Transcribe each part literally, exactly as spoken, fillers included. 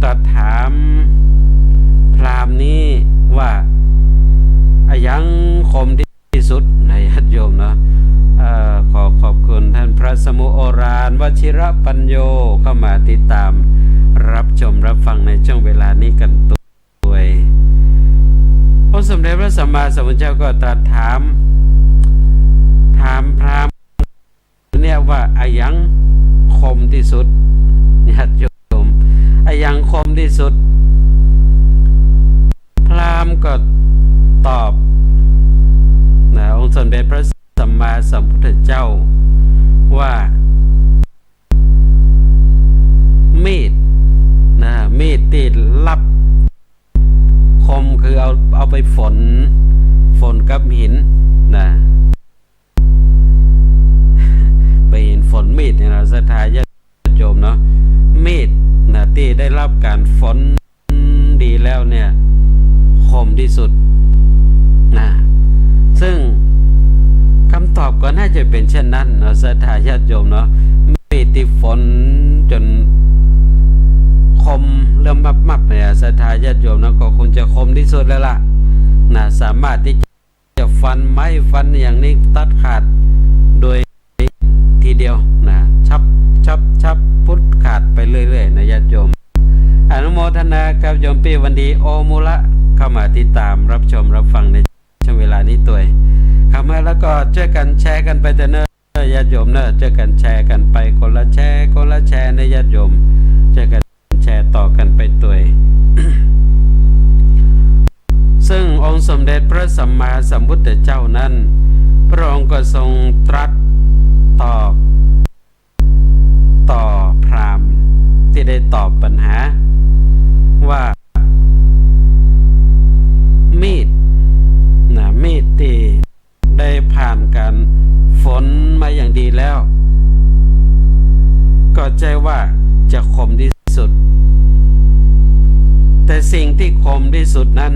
ตรัสถามพราหมณ์นี้ว่า อะหยังคมที่สุดนะญาติโยมเนาะ เอ่อ ขอขอบคุณท่านพระสมุโอราน วชิรปัญโญ เข้ามาติดตามรับชมรับฟังในช่วงเวลานี้กั๋นตวย องค์สมเด็จพระสัมมาสัมพุทธเจ้าก็ตรัสถาม ถามพราหมณ์ เนี่ยว่าอะหยังคมที่สุด ญาติโยม อะหยังคมที่สุด พราหมณ์ก็ตอบนะ องค์สมเด็จพระสัมมาสัมพุทธเจ้าว่า มีดนะ มีดตี้ลับคม คือเอา เอาไปฝน ฝนกับหินนะ ไปหินฝนมีดเนี่ยนะ ศรัทธาญาติโยมเนาะ มีดนะ ตี้ได้รับก๋านฝนดีแล้วเนี่ย คมที่สุดนะ ซึ่งกำตอบก็น่าจะเป๋นเช่นนั้นเนาะ ศรัทธาญาติโยมเนาะ มีดตี้ฝนจ๋นคมเริ่มมับๆ เนี่ย ศรัทธาญาติโยมเนาะ ก็คงจะคมที่สุดแล้วล่ะนะ สามารถตี้จะฟันไม้ฟันอะหยังนี่ตัดขาดโดยทีเดียวนะ ฉับ ฉับ ฉับ ปุ๊ดขาดไปเรื่อยๆ นะญาติโยม อนุโมทนากับโยมปี้วันดี โอมูละ เข้ามาติดตามรับชมรับฟังในช่วงเวลานี้ตวย เข้ามาแล้วก็จ้วยกั๋นแชร์กั๋นไปเต๊อะเน่อ ญาติโยมเน่อ จ้วยกั๋นแชร์กั๋นไปคนละแชร์ คนละแชร์นะญาติโยม จ้วยกั๋นแชร์ต่อกั๋นไปตวย ซึ่งองค์สมเด็จพระสัมมาสัมพุทธเจ้านั้น พระองค์ก็ทรงตรัสตอบ ต่อพราหมณ์ตี้ได้ตอบปัญหาว่า มีดนะ มีดตี้ได้ผ่านก๋านฝนมาอย่างดีแล้ว ก็ใจ้ว่าจะคมที่สุด แต่สิ่งตี้คมที่สุดนั้น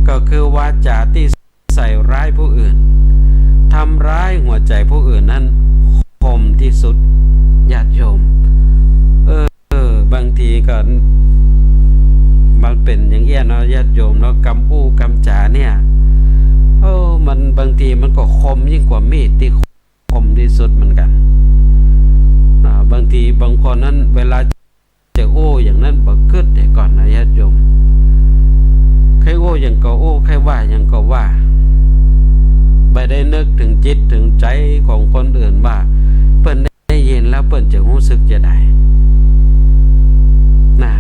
ก็คือวาจาตี้ ใส่ร้ายผู้อื่น ทำร้ายหัวใจ๋ผู้อื่นนั้นคมตี้สุด ญาติโยม เออ บางทีก็ มันเป๋นอย่างเอี้ยเนาะ ญาติโยมเนาะ กำอู้กำจ๋าเนี่ย เออ มัน บางทีมันก็คมยิ่งกว่ามีดตี้คมตี้สุดเหมือนกั๋นนะ บางทีบางคนนั้นเวลา จะอู้อย่างนั้นบ่กึ๊ดเดี๋ยวก่อนนะญาติโยม ใค่อู้หยังก็อู้ ใค่ว่าหยังก็ว่า บ่ได้นึกเถิงจิตเถิงใจ๋ของคนอื่นว่า เปิ้นได้ยินแล้วเปิ้นจะฮู้สึกจะใดนะ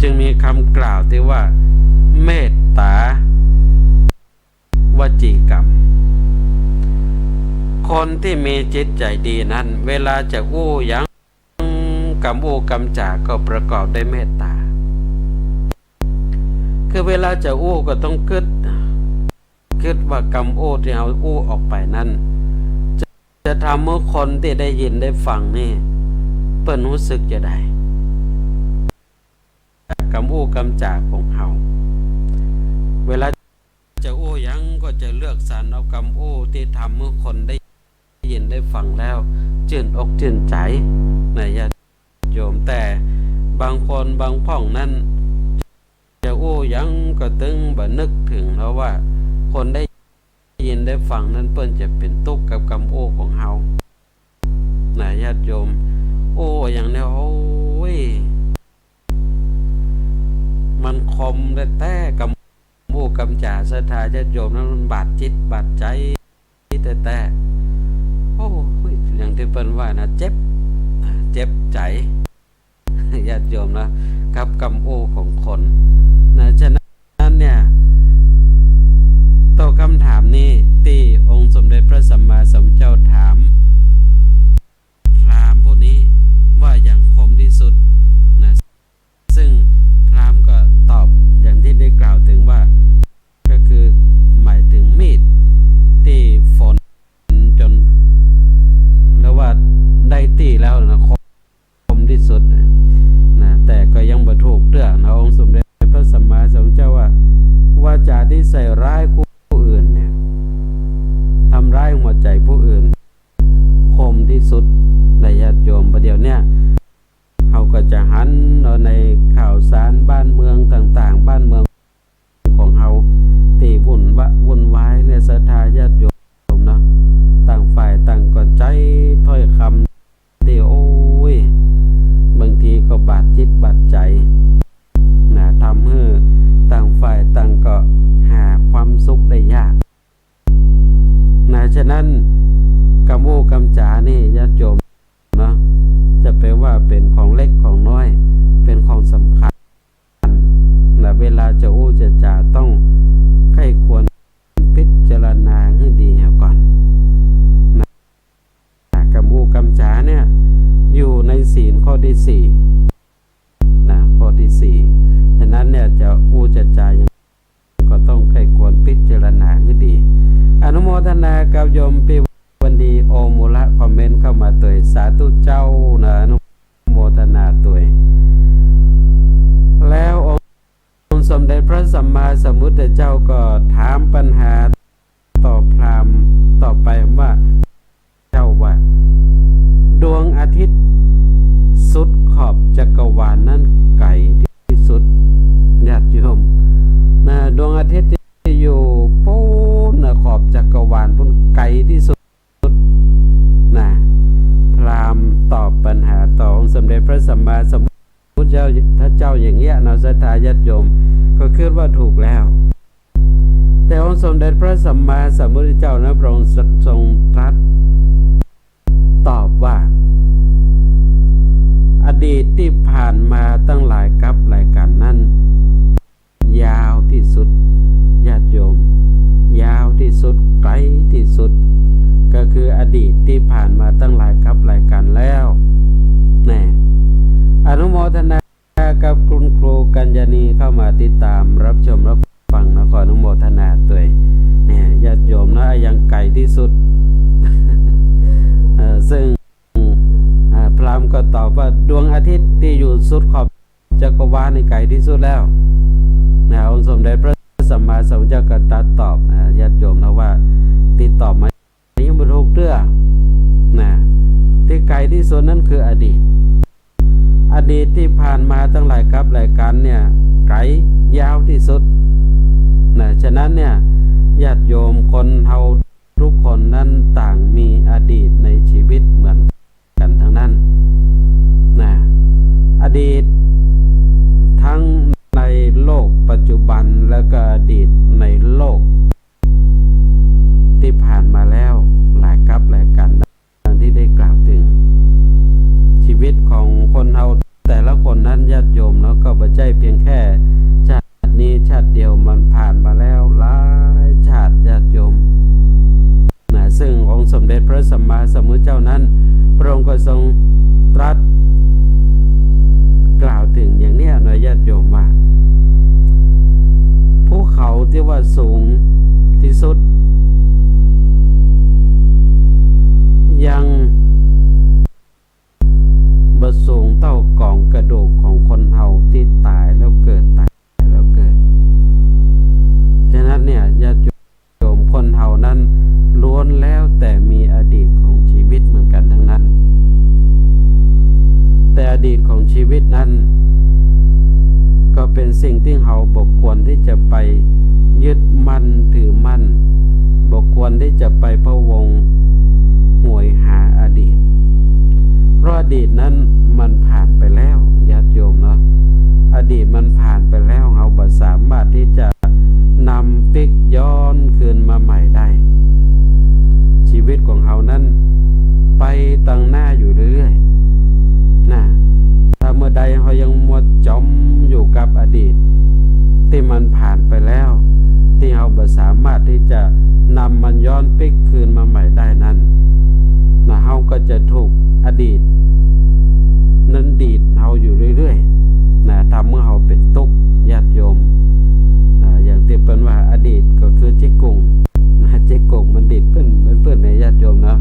จึงมีกำกล่าวตี้ว่า เมตตา วจีกรรม คนตี้มีจิตใจ๋ดีนั้น เวลาจะอู้หยัง กำอู้กำจ๋าก็ประกอบด้วยเมตตา คือเวลาจะอู้ก็ต้องกึ๊ด กึ๊ดว่ากำอู้ตี้เฮาอู้ออกไปนั้น จะ จะทำหื้อคนตี้ได้ยินได้ฟังนี่ เปิ้นฮู้สึกจะใด กำอู้กำจ๋าของเฮา เวลาจะอู้หยังก็จะเลือกสรรเอากำอู้ตี้ทำหื้อคนได้ยินได้ฟังแล้วจื้นอกจื้นใจ๋นะญาติโยม แต่บางคนบางพ่องนั้น จะอู้หยังก็ตึงบ่นึกเถิงแล้วว่าคนได้ยินได้ฟังนั้นเปิ้นจะเป๋นตุ๊กข์กับกำอู้ของเฮา นะญาติโยม อู้อย่างนี้ โอ้ย มันคมแต๊ๆ กำอู้กำจ๋าศรัทธาญาติโยมนั้นมันบาดจิตบาดใจ๋แต๊ๆ โอ้ย อย่างตี้เปิ้นว่านะ เจ็บ อ่า เจ็บใจ๋ ญาติโยมนะ กับกำอู้ของคนนะ ฉะนั้นเนี่ย ต่อกำถามนี้ตี้องค์สมเด็จพระสัมมาสัมพุทธเจ้าถามพราหมณ์ผู้นี้ว่าอย่างคมที่สุดนะ ซึ่งพราหมณ์ก็ตอบอย่างตี้ได้กล่าวเถิงว่า ก็คือหมายเถิงมีดตี้ฝนจ๋น เรียกว่าได้ตี้แล้วนะ คมที่สุดนะ แต่ก็ยังบ่ถูกเตื้อนะ องค์สมเด็จพระสัมมาสัมพุทธเจ้าว่า วาจาตี้ใส่ร้ายผู้อื่นเนี่ย ทำร้ายหัวใจ๋ผู้อื่น นากับโยมปี้วันดี โอมูระ คอมเมนต์เข้ามาตวย สาธุเจ้านะ อนุโมทนาตวย แล้วองค์สมเด็จพระสัมมาสัมพุทธเจ้าก็ถามปัญหาต่อพราหมณ์ต่อไปว่า เจ้าว่า ดวงอาทิตย์สุดขอบจักรวาลนั้นไกลที่สุด ญาติโยมนะ ดวงอาทิตย์ที่อยู่ปู๊นนะ ขอบจักรวาลปู๊น ไกลที่สุดนะ พราหมณ์ตอบปัญหาต่อองค์สมเด็จพระสัมมาสัมพุทธเจ้า พระเจ้าอย่างเงี้ยเนาะ ศรัทธาญาติโยม ก็คิดว่าถูกแล้ว แต่องค์สมเด็จพระสัมมาสัมพุทธเจ้านะ พระองค์ทรงตรัสตอบว่า อดีตที่ผ่านมาตั้งหลายกัปหลายกัณฑ์นั้น ยาวที่สุด ญาติโยม ยาวที่สุด ไกลที่สุด ก็คืออดีตที่ผ่านมาตั้งหลายกัปหลายกัณฑ์แล้ว แน่ อนุโมทนากับคุณครูกัญญาณีเข้ามาติดตามรับชมรับฟังนะ ขออนุโมทนาตวย เนี่ย ญาติโยมนะ ยังไกลที่สุด เอ่อ ซึ่ง อ่า พราหมณ์ก็ตอบว่า ดวงอาทิตย์ที่อยู่สุดขอบจักรวาลนี่ไกลที่สุดแล้วนะ องค์สมเด็จพระสัมมาสัมพุทธเจ้าก็ตรัสตอบนะ ญาติโยมนะ ว่าตี้ตอบมายังบ่ถูกเตื้อนะ ที่ไกลที่สุดนั้นคืออดีต อดีตที่ผ่านมาตั้งหลายกัปหลายกัณฑ์เนี่ย ไกลยาวที่สุดนะ ฉะนั้นเนี่ย ญาติโยมคนเฮาทุกคนนั้นต่างมีอดีตในชีวิตเหมือนกันทั้งนั้นนะ อดีตทั้งในโลกปัจจุบัน แล้วก็อดีตในโลกที่ผ่านมาแล้วหลายกัปหลายกัณฑ์ ดังที่ได้กล่าวถึง ชีวิตของคนเฮาแต่ละคนนั้น ญาติโยมเนาะ ก็บ่ใจ้เพียงแค่ชาตินี้ชาติเดียว มันผ่านมาแล้วหลายชาติ ญาติโยมนะ ซึ่งองค์สมเด็จพระสัมมาสัมพุทธเจ้านั้น พระองค์ก็ทรงตรัสกล่าวถึงอย่างเนี้ยเนาะ ญาติโยม ว่า ภูเขาที่ว่าสูงที่สุด ยังบ่สูงเต้ากองกระดูกของคนเฮาที่ต๋ายแล้วเกิด ต๋ายแล้วเกิด ฉะนั้นเนี่ย ญาติโยม คนเฮานั้นล้วนแล้วแต่มีอดีตของชีวิตเหมือนกันทั้งนั้น แต่อดีตของชีวิตนั้น ก็เป๋นสิ่งตี้เฮาบ่ควรตี้จะไปยึดมั่นถือมั่น บ่ควรตี้จะไปพะวงหวยหาอดีต เพราะอดีตนั้นมันผ่านไปแล้ว ญาติโยมเนาะ อดีตมันผ่านไปแล้ว เฮาบ่สามารถตี้จะนำปิ๊กย้อนคืนมาใหม่ได้ ชีวิตของเฮานั้นไปตังหน้าอยู่เรื่อยๆ นะ ถ้าเมื่อใดเฮายังมัวจ๋มอยู่กับอดีตตี้มันผ่านไปแล้ว ตี้เฮาบ่สามารถตี้จะนำมันย้อนปิ๊กคืนมาใหม่ได้นั้นนะ เฮาก็จะถูกอดีตนั้นดีดเฮาอยู่เรื่อยๆ นะ ทำเมื่อเฮาเป๋นตุ๊กข์ ญาติโยม นะ อย่างตี้เปิ้นว่าอดีตก็คือเจ๊กง นะ เจ๊กงมันดีดเปิ้น เปิ้น เปิ้น เนี่ย ญาติโยมเนาะ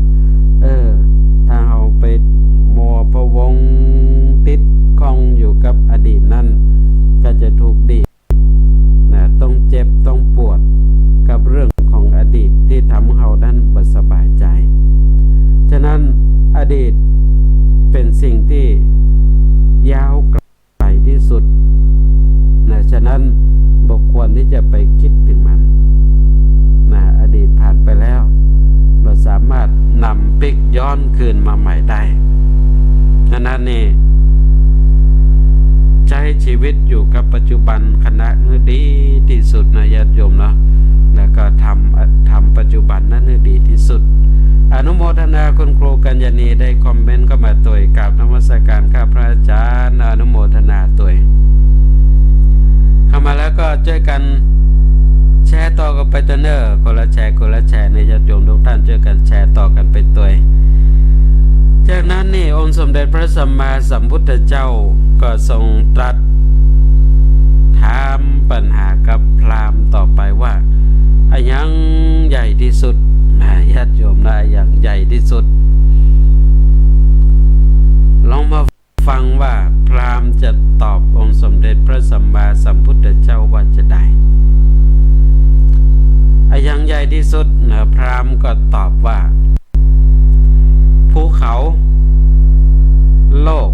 เออ ถ้าเฮาไปมัวพะวงติดข้องอยู่กับอดีตนั้น ก็จะถูกดีด นะ ต้องเจ็บ ต้องปวดกับเรื่องของอดีตตี้ทำให้เฮานั้นบ่สบายใจ๋ ฉะนั้นอดีตเป๋นสิ่งตี้ยาวไกลตี้สุด นะ ฉะนั้นบ่ควรตี้จะไปกึ๊ดเถิงมัน นะ อดีตผ่านไปแล้ว บ่สามารถนำปิ๊กย้อนคืนมาใหม่ได้ ฉะนั้นนี่ ใจ๊ชีวิตอยู่กับปัจจุบันขณะหื้อดีตี้สุดนะ ญาติโยมเนาะ แล้วก็ทำ ทำปัจจุบันนั้นหื้อดีตี้สุด อนุโมทนาคุณครูกัญญาณีได้คอมเมนต์เข้ามาตวย กราบนมัสการครับพระอาจารย์ อนุโมทนาตวย เข้ามาแล้วก็จ้วยกั๋นแชร์ต่อกั๋นไปตวยเน่อ คนละแชร์ คนละแชร์ นะ ญาติโยมทุกท่านจ้วยกั๋นแชร์ต่อกั๋นไปตวย จากนั้นนี่องค์สมเด็จพระสัมมาสัมพุทธเจ้าก็ทรงตรัสถามปัญหากับพราหมณ์ต่อไปว่า อะหยังใหญ่ตี้สุด นะ ญาติโยมนะ อย่างใหญ่ที่สุด ลองมาฟังว่าพราหมณ์จะตอบองค์สมเด็จพระสัมมาสัมพุทธเจ้าว่าจะใด อะ อย่างใหญ่ที่สุดนะ พราหมณ์ก็ตอบว่า ภูเขาโลก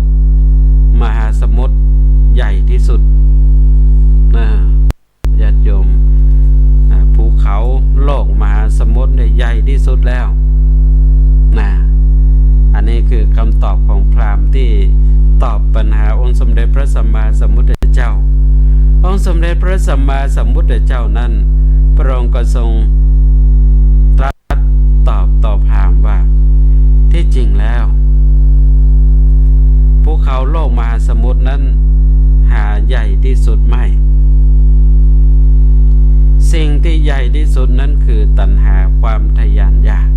มหาสมุทรใหญ่ที่สุดนะ ญาติโยม อ่า ภูเขาโลกมหาสมุทรเนี่ยใหญ่ที่สุดแล้วนะ อันนี้คือคำตอบของพราหมณ์ที่ตอบปัญหาองค์สมเด็จพระสัมมาสัมพุทธเจ้า องค์สมเด็จพระสัมมาสัมพุทธเจ้านั้น พระองค์ก็ทรงตรัส ตอบต่อพราหมณ์ว่า ที่จริงแล้ว ภูเขาโลกมหาสมุทรนั้นหาใหญ่ที่สุดไม่ สิ่งที่ใหญ่ที่สุดนั้นคือตัณหาความทะยานอยาก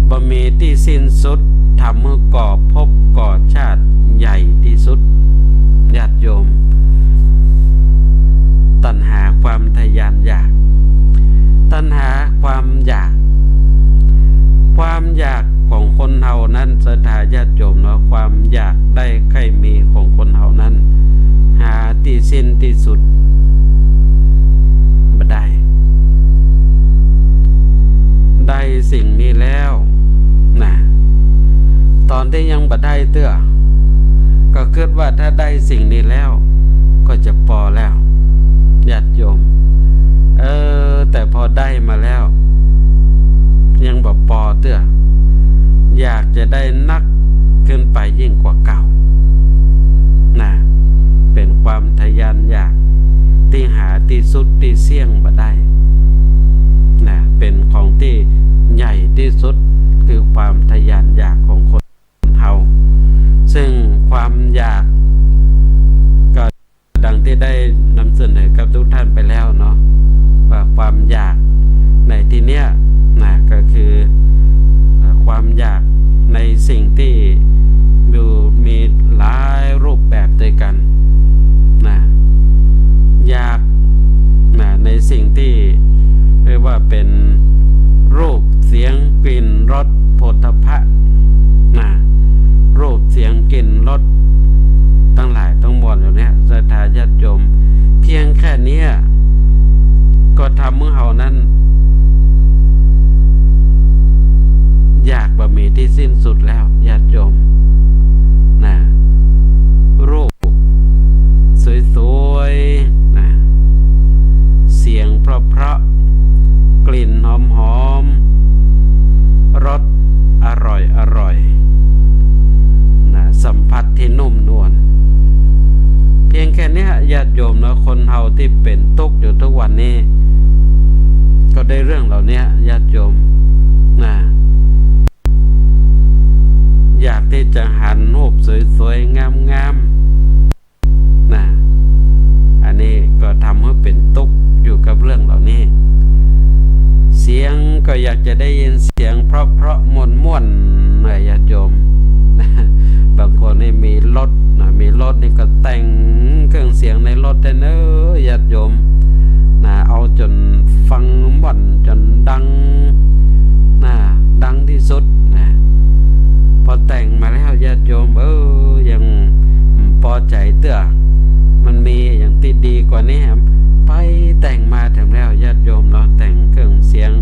บ่มีตี้สิ้นสุด ทำหื้อก่อภพก่อชาติใหญ่ที่สุด ญาติโยม ตัณหาความทะยานอยาก ตัณหาความอยาก ความอยากของคนเฮานั้น ศรัทธาญาติโยมเนาะ ความอยากได้ใค่มีของคนเฮานั้น หาตี้สิ้นตี้สุดบ่ได้ ได้สิ่งนี้แล้วนะ ต๋อนตี้ยังบ่ได้เตื้อ ก็กึ๊ดว่าถ้าได้สิ่งนี้แล้ว ก็จะปอแล้ว ญาติโยม เออ แต่พอได้มาแล้ว ยังบ่ปอเตื้อ อยากจะได้นักขึ้นไปยิ่งกว่าเก่านะ เป๋นความทะยานอยากตี้หาตี้สุดตี้เสี้ยงบ่ได้นะ เป๋นของตี้ใหญ่ตี้สุด คือความทะยานอยากของคนเฮา ซึ่งความอยากก็ดังตี้ได้นำเสนอกับทุกท่านไปแล้วเนาะ ว่าความอยากในตี้เนี้ยนะ ก็คือ เอ่อ ความอยากในสิ่งตี้อยู่มีหลายรูปแบบด้วยกั๋นนะ อยากนะ ในสิ่งตี้เรียกว่าเป๋นรูป เสียง กลิ่น รส โผฏฐัพพะนะ รูป เสียง กลิ่น รส ตังหลายตังมวลเหล่าเนี้ย ศรัทธาญาติโยม เพียงแค่เนี้ย ก็ทำหื้อเฮานั้น อยากบ่มีตี้สิ้นสุดแล้ว ญาติโยมนะ รูปสวยๆ นะ เสียงเพราะๆ กลิ่นหอมๆ รสอร่อยๆ นะ สัมผัสตี้นุ่มนวล เพียงแค่เนี้ย ญาติโยมเนาะ คนเฮาตี้เป๋นตุ๊กข์อยู่ทุกวันนี้ ก็ได้เรื่องเหล่าเนี้ย ญาติโยมนะ อยากตี้จะหันรูปสวยๆ งามๆ นะ อันนี้ก็ทำหื้อเป๋นตุ๊กข์อยู่กับเรื่องเหล่านี้ เสียงก็อยากจะได้ยินเสียงเพราะๆ ม่วนๆ นะ ญาติโยม บางคนนี่มีรถนะ มีรถนี่ก็แต่งเครื่องเสียงในรถแต๊เน้อ ญาติโยมนะ เอาจ๋นฟังม่วนจ๋นดังนะ ดังตี้สุดนะ พอแต่งมาแล้ว ญาติโยม เออ ยังบ่ปอใจ๋เตื้อ มันมีอย่างตี้ดีกว่านี้ ไปแต่งมาแถมแล้ว ญาติโยมเนาะ แต่งเครื่องเสียง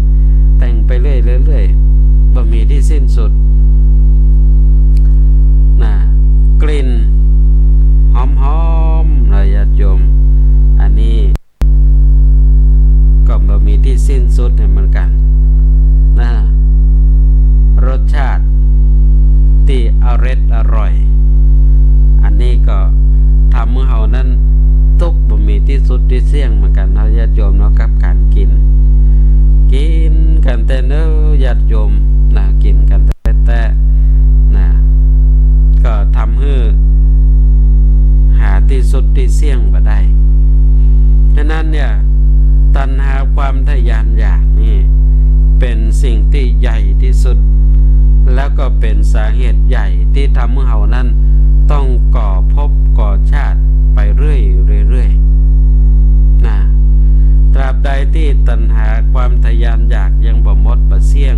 แต่งไปเรื่อยๆ บ่มีตี้สิ้นสุดนะ กลิ่นหอมๆ นะ ญาติโยม อันนี้ ก็บ่มีตี้สิ้นสุดเหมือนกั๋นนะ รสชาติตี้อร็ดอร่อย อันนี้ก็ทำหื้อเฮานั้นตุ๊กข์บ่มีตี้สุดตี้เสี้ยงเหมือนกั๋นเนาะ ญาติโยมเนาะ กับก๋านกิ๋น กิ๋นกั๋นแต๊เน้อ ญาติโยมนะ กิ๋นกั๋นแต๊ๆ นะ ก็ทำหื้อหาตี้สุดตี้เสี้ยงบ่ได้ ฉะนั้นเนี่ย ตัณหาความทะยานอยากนี่เป๋นสิ่งตี้ใหญ่ตี้สุด แล้วก็เป๋นสาเหตุใหญ่ตี้ทำหื้อเฮานั้นต้องก่อภพก่อชาติไปเรื่อยๆ นะ ตราบใดตี้ตัณหาความทะยานอยากยังบ่หมดบ่เสี้ยง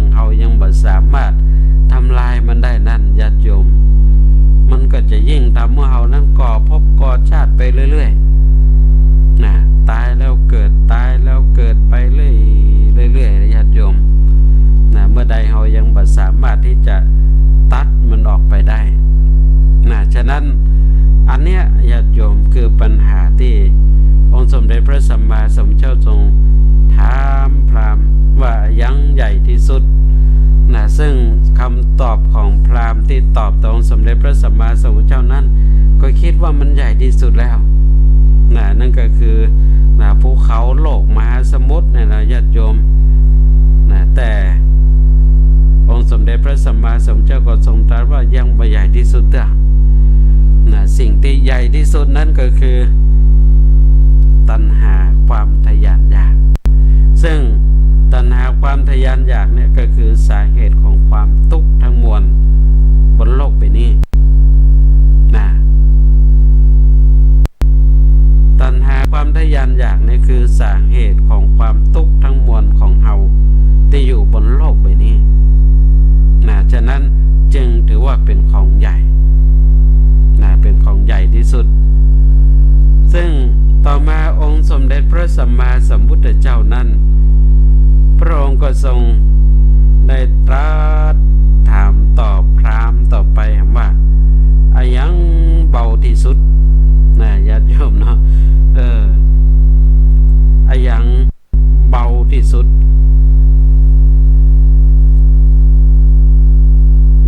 เรื่อยๆ นะ ต๋ายแล้วเกิด ต๋ายแล้วเกิดไปเรื่อยๆ นะ ญาติโยม นะ เมื่อใดเฮายังบ่สามารถตี้จะตัดมันออกไปได้ นะ ฉะนั้นอันเนี้ยญาติโยมคือปัญหาตี้องค์สมเด็จพระสัมมาสัมพุทธเจ้าทรงถามพราหมณ์ว่าอะหยังใหญ่ตี้สุด นะ ซึ่งกำตอบของพราหมณ์ตี้ตอบต่อองค์สมเด็จพระสัมมาสัมพุทธเจ้านั้น ก็กึ๊ดว่ามันใหญ่ตี้สุดแล้ว นะ นั่นก็คือ นะ ภูเขาโลกมหาสมุทรเนี่ยนะ ญาติโยม นะ แต่องค์สมเด็จพระสัมมาสัมพุทธเจ้าก็ทรงตรัสว่ายังบ่ใหญ่ตี้สุดเตื้อ นะ สิ่งตี้ใหญ่ตี้สุดนั้นก็คือ ตัณหาความทะยานอยาก ซึ่งตัณหาความทะยานอยากเนี่ยก็คือสาเหตุของความตุ๊กข์ทั้งมวลบนโลกใบนี้ นะ ตัณหาความทะยานอยากนี่คือสาเหตุของความตุ๊กข์ทั้งมวลของเฮาตี้อยู่บนโลกใบนี้ นะ ฉะนั้นจึงถือว่าเป๋นของใหญ่ นะ เป๋นของใหญ่ตี้สุด ซึ่งต่อมาองค์สมเด็จพระสัมมาสัมพุทธเจ้านั้น พระองค์ก็ทรงได้ตรัสถามตอบพราหมณ์ต่อไปว่า อะหยังเบาตี้สุด นะ ญาติโยมเนาะ เออ อะหยังเบาตี้สุด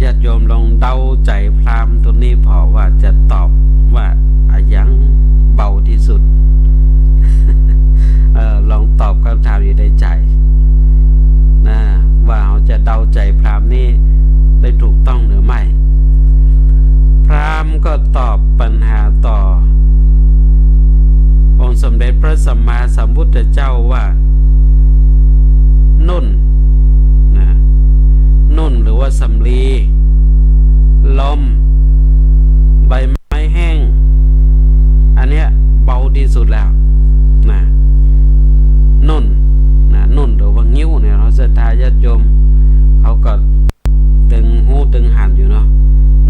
ญาติโยมลองเดาใจ๋พราหมณ์ตัวนี้ผ่อว่าจะตอบว่าอะหยังเบาตี้สุด เออ ลองตอบกำถามอยู่ในใจ๋ นะ ว่าเฮาจะเดาใจ๋พราหมณ์นี้ได้ถูกต้องหรือไม่ พราหมณ์ก็ตอบปัญหาต่อองค์สมเด็จพระสัมมาสัมพุทธเจ้าว่า นุ่น นะ นุ่นหรือว่าสำลี ลม ใบไม้แห้ง อันเนี้ยเบาตี้สุดแล้ว นะ นุ่น นะ นุ่นหรือว่างิ้วเนี่ยเนาะ ศรัทธาญาติโยมเฮาก็ตึงฮู้ตึงหันอยู่เนาะ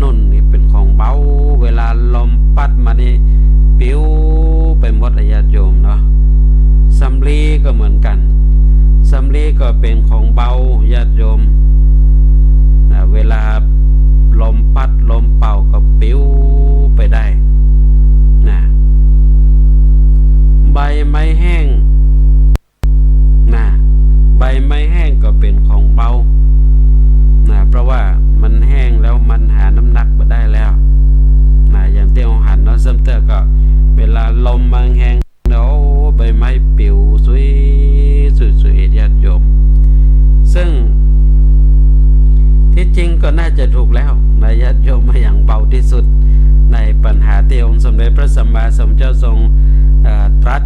นุ่นนี่เป๋นของเบา เวลาลมปั๊ดมานี่ปิวไปหมดอะญาติโยมเนาะ สำลีก็เหมือนกั๋น สำลีก็เป๋นของเบาญาติโยม นะ เวลาลมปั๊ดลมเป่าก็ปิวไปได้ นะ ใบไม้แห้ง นะ ใบไม้แห้งก็เป๋นของเบา นะ เพราะว่ามันแห้งแล้วมันหาน้ำหนักบ่ได้แล้ว นะ อย่างตี้เฮาหันเนาะ ซ้ำเตื้อก็เวลาลมมาแฮงๆ โอ้ ใบไม้ปิวสุย สุย สุย ญาติโยม ซึ่งที่จริงก็น่าจะถูกแล้วนะญาติโยม อะหยังเบาตี้สุด ในปัญหาตี้องค์สมเด็จพระสัมมาสัมพุทธเจ้าทรง เอ่อ ตรัส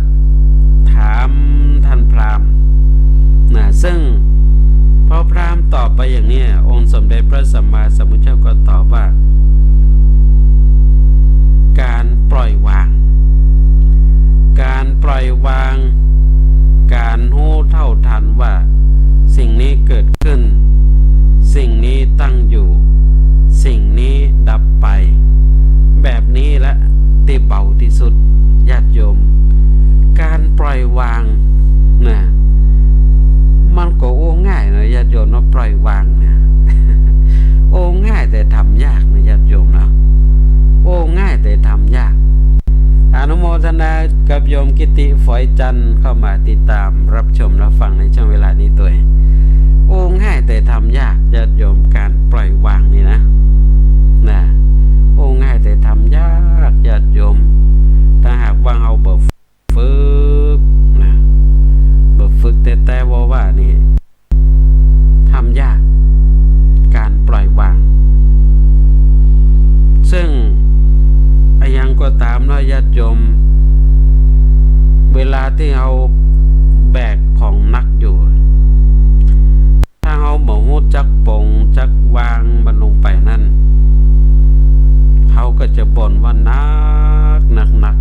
ถามท่านพราหมณ์ นะ ซึ่งพอพราหมณ์ตอบไปอย่างเนี้ย องค์สมเด็จพระสัมมาสัมพุทธเจ้าก็ตอบว่า ก๋านปล่อยวาง ก๋านปล่อยวาง ก๋านฮู้เท่าทันว่าสิ่งนี้เกิดขึ้น สิ่งนี้ตั้งอยู่ สิ่งนี้ดับไป แบบนี้แหละตี้เบาตี้สุด ญาติโยม ก๋านปล่อยวาง นะ มันก็โอ้ง่ายนะญาติโยมเนาะ ปล่อยวางเนี่ย โอ้ง่ายแต่ทำยากนะญาติโยมเนาะ โอ้ง่ายแต่ทำยาก อนุโมทนากับโยมกิติฝอยจันทร์เข้ามาติดตามรับชมรับฟังในช่วงเวลานี้ตวย โอ้ง่ายแต่ทำยากญาติโยม ก๋านปล่อยวางนี่นะ นะ โอ้ง่ายแต่ทำยากญาติโยม ถ้าหากว่าเฮาบ่ ฝึกนะ บ่ฝึกแต๊ๆ ว่าๆ นี่ ทำยาก ก๋านปล่อยวาง ซึ่งอะหยังก็ต๋ามเนาะญาติโยม เวลาตี้เฮาแบกของหนักอยู่ ถ้าเฮาบ่ฮู้จักป๋งจักวางมันลงไปนั้น เฮาก็จะบ่นว่าหนัก หนัก หนัก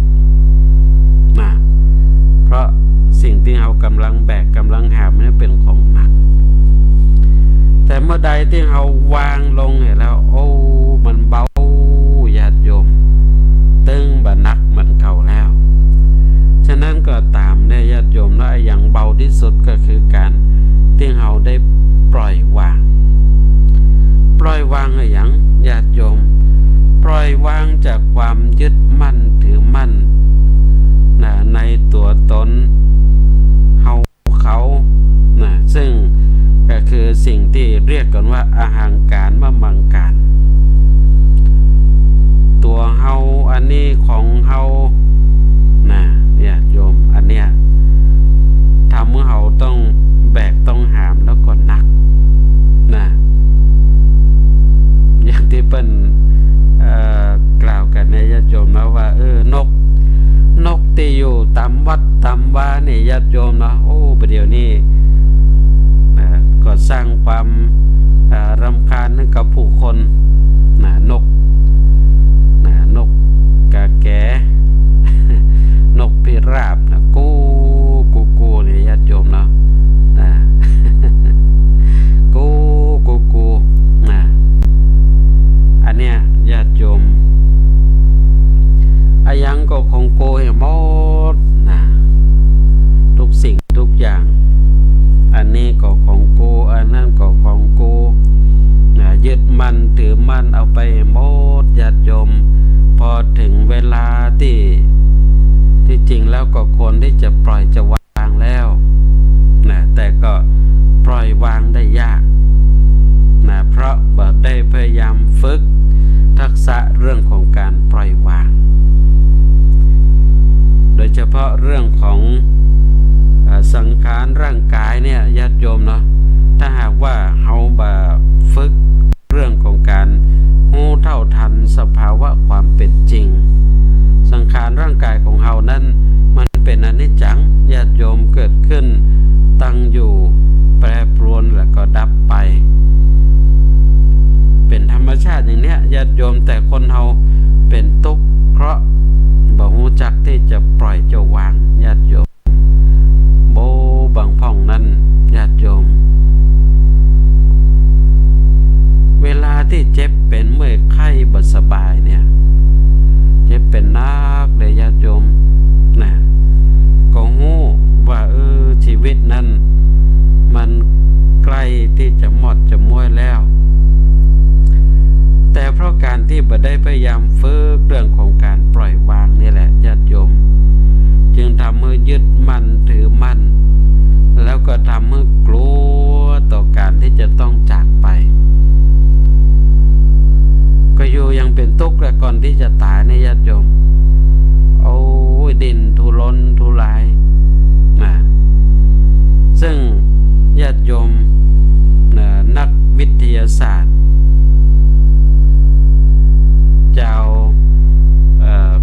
นะ เพราะสิ่งตี้เฮากำลังแบกกำลังหามเนี่ยเป๋นของหนัก แต่เมื่อใดตี้เฮาวางลงเหียแล้ว โอ้ มันเบา ญาติโยม ตึงบ่หนักเหมือนเก่าแล้ ความยึดมั่นถือมั่น นะ ในตั๋วตนเฮาเขา นะ ซึ่งก็คือสิ่งตี้เรียกกั๋นว่าอหังการ มมังการ ตั๋วเฮา อันนี้ของเฮา นะ ญาติโยม อันเนี้ย ทำหื้อเฮาต้องแบกต้องหามแล้วก็หนัก นะ อย่างตี้เปิ้น เอ่อ กล่าวกั๋นเนี่ย ญาติโยมเนาะ ว่า เออ นก นกตี้อยู่ต๋ามวัดต๋ามวาเนี่ย ญาติโยมเนาะ โอ้ บ่าเดี่ยวนี้ เอ่อ ก็สร้างความ เอ่อ รำคาญหื้อกับผู้คน นะ นก นะ นกกาแก๋ นกพิราบนะ กู้ กู้ กู้เนี่ย ญาติโยมเนาะ นะ กู้ กู้ กู้ นะ อันเนี้ย ญาติโยม อะหยังก็ของกูเหียหมดนะ ทุกสิ่งทุกอย่าง อันนี้ก็ของกู อันนั้นก็ของกู นะ ยึดมั่นถือมั่นเอาไปหมด ญาติโยม พอเถิงเวลาตี้ ตี้จริงแล้วก็ควรตี้จะปล่อยจะวาง วางแล้วนะ แต่ก็ปล่อยวางได้ยากนะ เพราะบ่ได้พยายามฝึกทักษะเรื่องของการปล่อยวาง โดยเฉพาะเรื่องของ เอ่อ สังขารร่างกายเนี่ย ญาติโยมเนาะ ถ้าหากว่าเฮาบ่ฝึก เรื่องของการฮู้เท่าทันสภาวะความเป๋นจริง สังขารร่างกายของเฮานั้นมันเป๋นอนิจจัง ญาติโยม เกิดขึ้น ตั้งอยู่ แปรปรวน แล้วก็ดับไป เป๋นธรรมชาติอย่างเนี้ย ญาติโยม แต่คนเฮาเป๋นตุ๊กข์ เพราะบ่ฮู้จักตี้จะปล่อยจะวาง ญาติโยม โอ้ บางพ่องนั้น ญาติโยม เวลาตี้เจ็บเป๋นเมื่อยไข้บ่สบายเนี่ย เจ็บเป๋นนักเลย ญาติโยม นะ ก็ฮู้ว่า เออ ชีวิตนั้นมันใก้ตี้จะหมดจะม้วยแล้ว แต่เพราะการตี้บ่ได้พยายามฝึกเรื่องของการปล่อยวางนี่แหละ ญาติโยม จึงทำหื้อยึดมั่นถือมั่น แล้วก็ทำหื้อกลัวต่อการตี้จะต้องจากไป ก็อยู่อย่างเป๋นตุ๊กข์แหละ ก่อนตี้จะต๋ายเนี่ย ญาติโยม โอ้ย ดิ้นทุรนทุราย นะ ซึ่งญาติโยม นะ นักวิทยาศาสตร์ จาว เอ่อ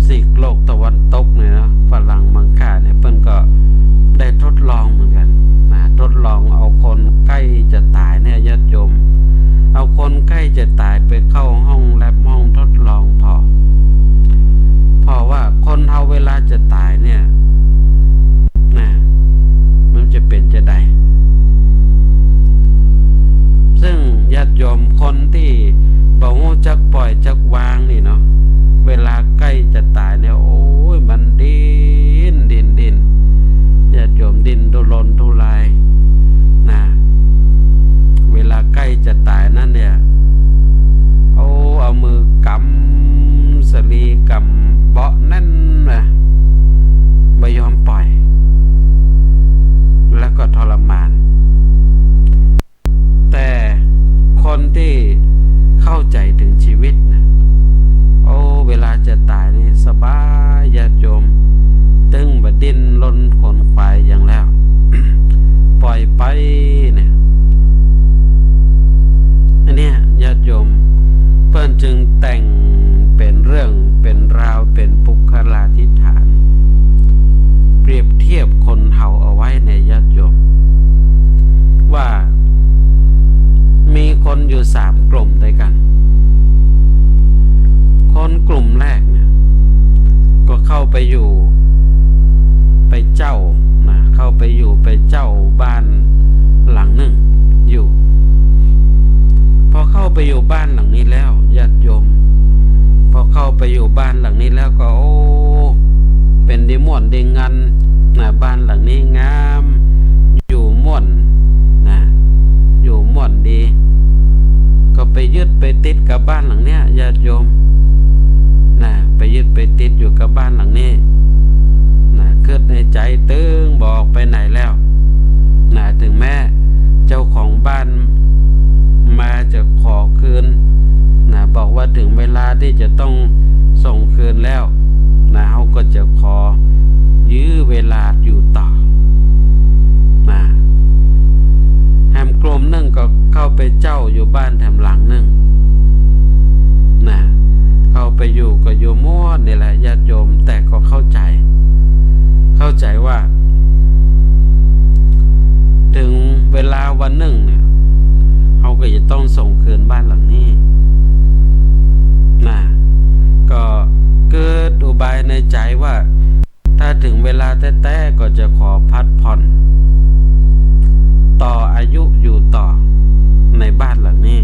ซีกโลกตะวันตกเนี่ยเนาะ ฝรั่งมังค่าเนี่ย เปิ้นก็ได้ทดลองเหมือนกั๋นนะ ทดลองเอาคนใก้จะต๋ายเนี่ย ญาติโยม เอาคนใก้จะต๋ายไปเข้าห้องแล็บ ห้องทดลองผ่อ ผ่อว่าคนเฮาเวลาจะต๋ายเนี่ย นะ มันจะเป๋นจาใด ซึ่งญาติโยมคนตี้บ่ฮู้จักปล่อยจักวางนี่เนาะ เวลาใก้จะต๋ายเนี่ย โอ้ย มันดิ้น ดิ้น ดิ้น ญาติโยม ดิ้นทุรนทุราย นะ เวลาใก้จะต๋ายนั้นเนี่ย โอ้ เอามือกำสะหลี กำเบาะแน่นนะ บ่ยอมปล่อย แล้วก็ทรมาน แต่คนตี้เข้าใจ๋เถิงชีวิตนะ โอ้ เวลาจะต๋ายนี่สบาย ญาติโยม ตึงบ่ดิ้นรนขวนขวายหยังแล้ว ปล่อยไปเนี่ย อันเนี้ย ญาติโยม เปิ้นจึงแต่งเป๋นเรื่องเป๋นราว เป๋นปุคคลาธิฐาน เปรียบเทียบคนเฮาเอาไว้เนี่ย ญาติโยม ว่ามีคนอยู่สามกลุ่มด้วยกั๋น คนกลุ่มแรกเนี่ย ก็เข้าไปอยู่ ไปเจ้านะ เข้าไปอยู่ ไปเจ้าบ้านหลังนึ่งอยู่ พอเข้าไปอยู่บ้านหลังนี้แล้ว ญาติโยม พอเข้าไปอยู่บ้านหลังนี้แล้วก็ โอ้ เป๋นดีม่วนดีงันนะ บ้านหลังนี้งาม อยู่ม่วนนะ อยู่ม่วนดี ก็ไปยึดไปติดกับบ้านหลังเนี้ย ญาติโยม นะ ไปยึดไปติดอยู่กับบ้านหลังนี้ นะ กึ๊ดในใจ๋ตึงบ่ออกไปไหนแล้ว นะ เถิงแม้เจ้าของบ้านมาจะขอคืน นะ บอกว่าเถิงเวลาตี้จะต้องส่งคืนแล้ว นะ เฮาก็จะขอยื้อเวลาอยู่ต่อ นะ แหมกลุ่มนึ่งก็เข้าไปเจ้าอยู่บ้านแถมหลังนึ่ง นะ เข้าไปอยู่ก็อยู่หมดนี่แหละญาติโยม แต่ก็เข้าใจ๋ เข้าใจ๋ว่า เถิงเวลาวันนึ่งเนี่ย เฮาก็จะต้องส่งคืนบ้านหลังนี้ นะ ก็กึ๊ดอุบายในใจ๋ว่า ถ้าเถิงเวลาแต๊ๆ ก็จะขอพักผ่อน ต่ออายุอยู่ต่อในบ้านหลังนี้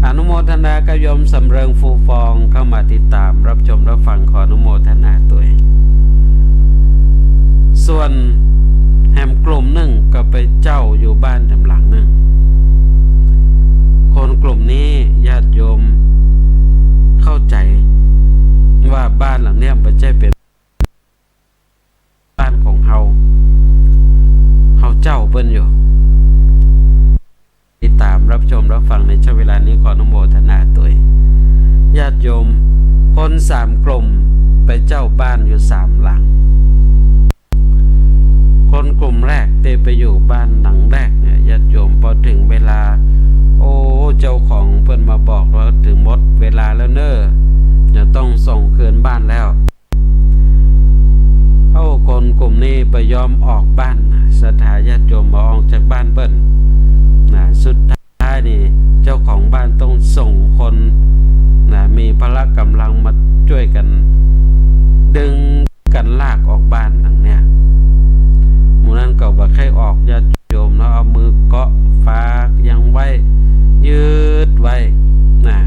อนุโมทนากับโยมสำเริง ฟูฟอง เข้ามาติดตามรับชมรับฟัง ขออนุโมทนาตวย ส่วนแหมกลุ่มนึ่งก็ไปเจ้าอยู่บ้านแถมหลังนึ่ง คนกลุ่มนี้ญาติโยมเข้าใจ๋ว่าบ้านหลังเนี้ยบ่ใจ้เป๋น บ้านของเฮา เฮาเจ้าเปิ้นอยู่ ติดตามรับชมรับฟังในช่วงเวลานี้ ขออนุโมทนาตวย ญาติโยม คนสามกลุ่มไปเจ้าบ้านอยู่สามหลัง คนกลุ่มแรกตี้ไปอยู่บ้านหลังแรกเนี่ย ญาติโยม ปอเถิงเวลา โอ้ เจ้าของเปิ้นมาบอกว่าเถิงหมดเวลาแล้วเน่อ จะต้องส่งคืนบ้านแล้ว เอ้า คนกลุ่มนี้บ่ยอมออกบ้าน ศรัทธาญาติโยม บ่ออกจากบ้านเปิ้น นะ สุดท้ายนี่เจ้าของบ้านต้องส่งคน นะ มีพละก๋ำลังมาจ้วยกั๋น ดึงกั๋นลากออกบ้านหลังเนี้ย หมู่นั้นก็บ่ใค่ออกญาติโยมเนาะ เอามือเกาะฝายังไว้ ยึดไว้ นะ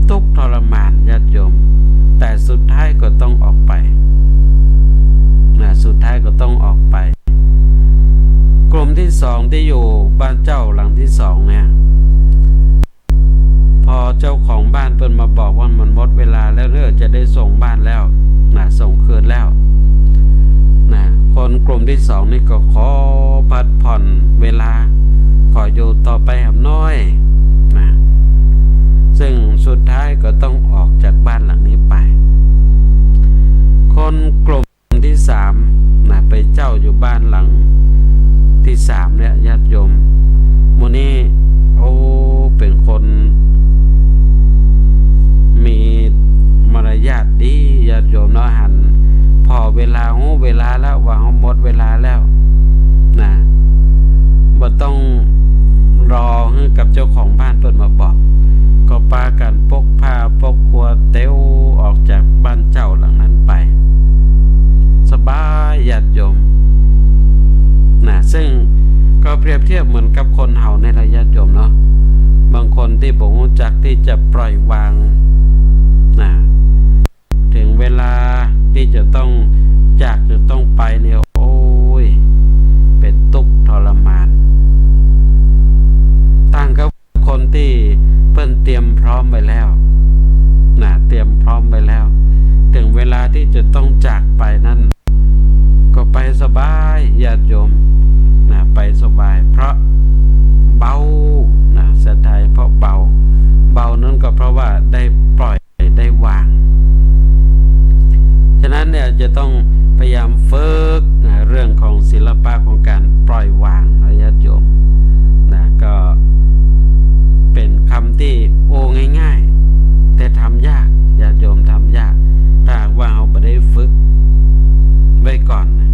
ตุ๊กข์ทรมานญาติโยม แต่สุดท้ายก็ต้องออกไป นะ สุดท้ายก็ต้องออกไป กลุ่มตี้สองตี้อยู่บ้านเจ้าหลังตี้สองเนี่ย ปอเจ้าของบ้านเปิ้นมาบอกว่ามันหมดเวลาแล้วเน่อ จะได้ส่งบ้านแล้ว นะ ส่งคืนแล้ว นะ คนกลุ่มตี้สองนี่ก็ขอพักผ่อนเวลา ขออยู่ต่อไปแหมน้อย นะ ซึ่งสุดท้ายก็ต้องออกจากบ้านหลังนี้ไป คนกลุ่ม ตี้สาม นะ ไปเจ้าอยู่บ้านหลังตี้สามเนี่ย ญาติโยม หมู่นี้ โอ้ เป๋นคนมีมารยาทดี ญาติโยมเนาะ หันผ่อเวลา ฮู้เวลาแล้วว่าเฮาหมดเวลาแล้ว นะ บ่ต้องรอหื้อกับเจ้าของบ้านเปิ้นมาบอก ก็ปากั๋นปกผ้าปกครัวเตียวออกจากบ้านเจ้าหลังนั้นไป สบายญาติโยม นะ ซึ่งก็เปรียบเทียบเหมือนกับคนเฮานี่แหละญาติโยมเนาะ บางคนตี้บ่ฮู้จักตี้จะปล่อยวาง นะ เถิงเวลาตี้จะต้องจากจะต้องไปเนี่ย โอ้ย เป๋นตุ๊กข์ทรมาน ต่างกับคนตี้เปิ้นเตรียมพร้อมไว้แล้ว นะ เตรียมพร้อมไว้แล้ว เถิงเวลาตี้จะต้องจากไปนั้น ก็ไปสบายญาติโยม นะ ไปสบาย เพราะเบา นะ ศรัทธา เพราะเบา เบานั้นก็เพราะว่าได้ปล่อย ได้วาง ฉะนั้นเนี่ยจะต้องพยายามฝึก นะ เรื่องของศิลปะของก๋านปล่อยวางนะญาติโยม นะ ก็เป๋นกำตี้ โอ้ ง่ายๆ แต่ทำยาก ญาติโยม ทำยาก ถ้าหากว่าเฮาบ่ได้ฝึกไว้ก่อนนะ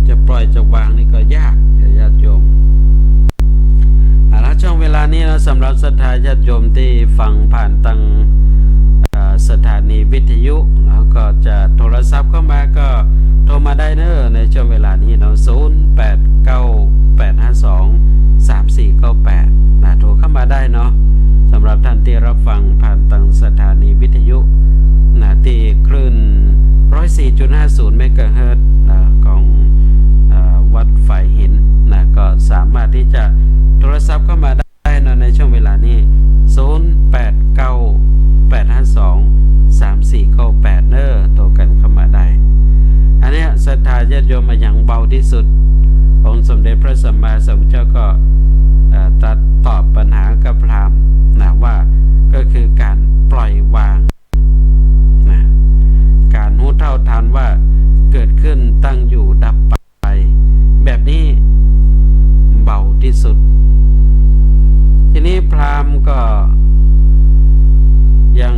จะปล่อยจะวางนี่ก็ยาก ญาติโยม เอาละ ช่วงเวลานี้นะ สำหรับศรัทธาญาติโยมตี้ฟังผ่านตัง เอ่อ สถานีวิทยุ แล้วก็จะโทรศัพท์เข้ามาก็โทรมาได้เน่อ ในช่วงเวลานี้เนาะ ศูนย์แปดเก้าแปดห้าสองสามสี่เก้าแปด นะ โทรเข้ามาได้เนาะ สำหรับท่านตี้รับฟังผ่านตังสถานีวิทยุ นะ ตี้คลื่นร้อยสี่จุดห้าศูนย์เมกะเฮิรตซ์ นะ ของ เอ่อ วัดฝายหิน นะ ก็สามารถตี้จะโทรศัพท์เข้ามาได้เนาะ ในช่วงเวลานี้ ศูนย์แปดเก้า แปดห้าสอง สามสี่เก้าแปด เน้อ โตกั๋นเข้ามาได้ อันเนี้ยศรัทธาญาติโยม อะหยังเบาตี้สุด องค์สมเด็จพระสัมมาสัมพุทธเจ้าก็ เอ่อ ตรัสตอบปัญหากับพราหมณ์นะ ว่าก็คือก๋านปล่อยวางนะ ก๋านฮู้เท่าทันว่าเกิดขึ้น ตั้งอยู่ ดับไป แบบนี้เบาตี้สุด ทีนี้พราหมณ์ก็ยัง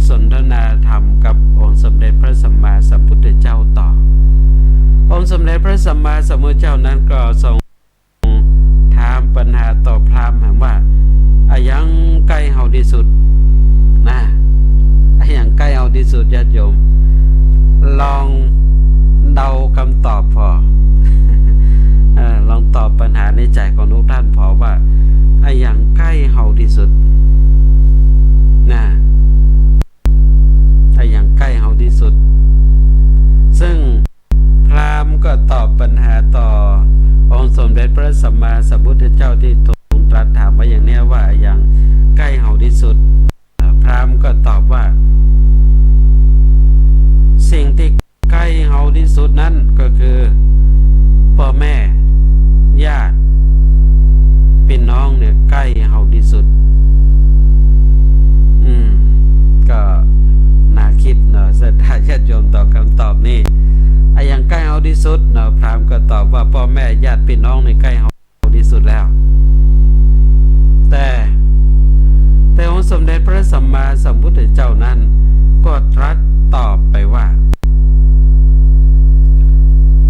สนทนาธรรมกับองค์สมเด็จพระสัมมาสัมพุทธเจ้าต่อ องค์สมเด็จพระสัมมาสัมพุทธเจ้านั้นก็ทรงถามปัญหาต่อพราหมณ์ว่า อะหยังใก้เฮาตี้สุดนะ อะหยังใก้เฮาตี้สุด ญาติโยม ลองเดากำตอบผ่อ เอ่อ ลองตอบปัญหาในใจ๋ของทุกท่านผ่อว่า อะหยังใก้เฮาตี้สุดนะ อะหยังใก้เฮาตี้สุด ซึ่งพราหมณ์ก็ตอบปัญหาต่อองค์สมเด็จพระสัมมาสัมพุทธเจ้าตี้ทรงตรัสถามไว้อย่างเนี้ยว่า อะหยังใก้เฮาตี้สุด พราหมณ์ก็ตอบว่า สิ่งตี้ใก้เฮาตี้สุดนั้นก็คือ ป้อแม่ ญาติปี้น้องเนี่ยใก้เฮาตี้สุด อืม ก็น่าคิดเนาะ ศรัทธาญาติโยมต่อกำตอบนี้ อะหยังใก้เฮาตี้สุดเนาะ พราหมณ์ก็ตอบว่า ป้อแม่ ญาติปี้น้องนี่ใก้เฮา ตี้สุดแล้ว แต่ แต่องค์สมเด็จพระสัมมาสัมพุทธเจ้านั้นก็ตรัสตอบไปว่า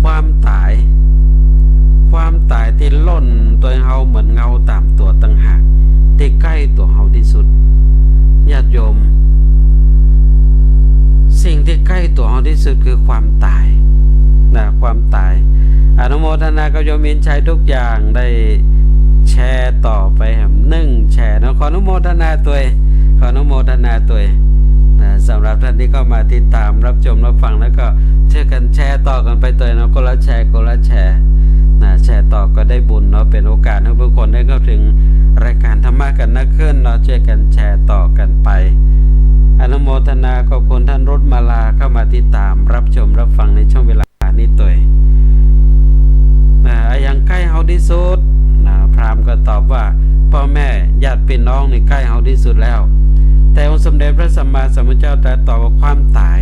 ความต๋าย ความต๋ายตี้ล่นตวยเฮาเหมือนเงาต๋ามตั๋วต่างหาก ตี้ใก้ตั๋วเฮาตี้สุด ญาติโยม สิ่งตี้ใก้ตั๋วเฮาตี้สุดคือความต๋ายนะ ความต๋าย อนุโมทนากับโยมอินชัยทุกอย่าง ได้แชร์ต่อไปแหมนึ่งแชร์เนาะ ขออนุโมทนาตวย ขออนุโมทนาตวยนะ สำหรับท่านตี้เข้ามาติดต๋ามรับชมรับฟังแล้วก็ ช่วยกั๋นแชร์ต่อกั๋นไปตวยเนาะ คนละแชร์ คนละแชร์นะ แชร์ต่อก็ได้บุญเนาะ เป๋นโอกาสหื้อผู้คนได้เข้าเถิงรายก๋านธรรมะกั๋นนักขึ้นเนาะ ช่วยกั๋นแชร์ต่อกั๋นไป อนุโมทนาขอบคุณท่านรุจมาลาเข้ามาติดต๋ามรับชมรับฟังในช่วงเวลานี้ตวยนะ อะหยังใก้เฮาตี้สุดนะ พราหมณ์ก็ตอบว่า ป้อแม่ ญาติปี้น้องนี่ใก้เฮาตี้สุดแล้ว แต่องค์สมเด็จพระสัมมาสัมพุทธเจ้าตรัสตอบว่า ความต๋าย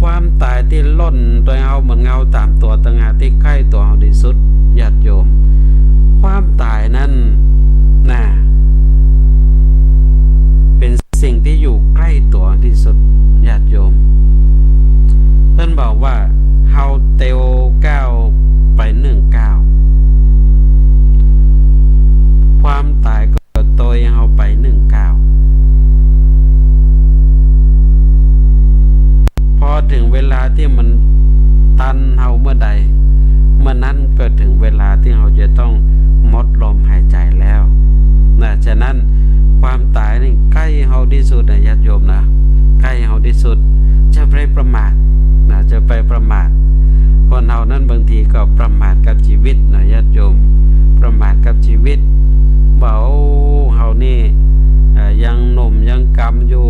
ความต๋ายตี้ล่นตวยเฮาเหมือนเงาต๋ามตั๋วต่างหากตี้ใก้ตั๋วเฮาตี้สุด ญาติโยม ความต๋ายนั้นนะ เป๋นสิ่งตี้อยู่ใก้ตั๋วตี้สุด ญาติโยม เปิ้นบอกว่า เฮาเตียวก้าวไปนึ่งก้าว ความต๋ายก็ตวยเฮาไปนึ่งก้าว พอเถิงเวลาตี้มันตันเฮาเมื่อใด เมื่อนั้นก็เถิงเวลาตี้เฮาจะต้องหมดลมหายใจ๋แล้วนะ ฉะนั้นความต๋ายนี่ใก้เฮาตี้สุดนะ ญาติโยมนะ ใก้เฮาตี้สุด จะไปประมาทนะ จะไปประมาท คนเฮานั้นบางทีก็ประมาทกับจีวิตนะ ญาติโยม ประมาทกับจีวิต ว่า โอ้ เฮานี่ เอ่อ ยังหนุ่มยังกำอยู่